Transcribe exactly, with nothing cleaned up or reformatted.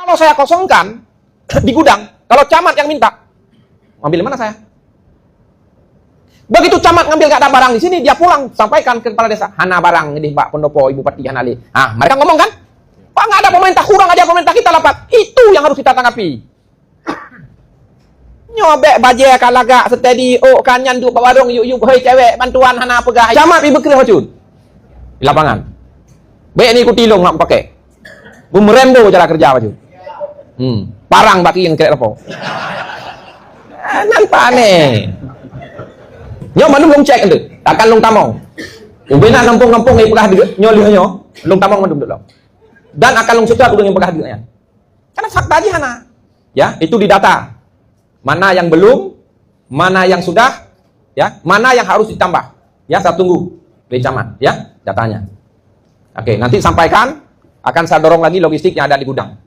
Kalau saya kosongkan di gudang, kalau camat yang minta, ambil mana saya? Begitu camat ngambil, nggak ada barang di sini, dia pulang sampaikan ke kepala desa, "Hana barang di bak pendopo Ibu Bupati, hana lé." Ah, mereka ngomong kan? Pak, nggak ada pemerintah, kurang aja pemerintah kita lah, Pak. Itu yang harus kita tanggapi. Nyoe bèk bajèe ka lagak, steady, ôk ka nyan duek bak warong, yub-yub, hei cewek, bantuan hana peugah. Camat pih beukreueh bacut di lapangan. Bèk ni ikuti lôn mak pakèk. Beumeurembo cara kerja bacut. Hmm, parang bak kieng krek lapo. Ah, nan pane. Nyoe mandum lôn cek tu. Takkan lôn tamong. Ubena kampung-kampung nyang peugah deuk, nyoe lheueh nyoe, lôn tamong mandum dulu. Dan akan lôn seutôt ureueng nyang peugah deuk nyan. Karena fakta jih hana. Ya, itu didata. Mana yang belum, mana yang sudah, ya, mana yang harus ditambah. Ya, saya tunggu dari camat, ya, datanya. Oke, nanti sampaikan, akan saya dorong lagi logistik yang ada di gudang.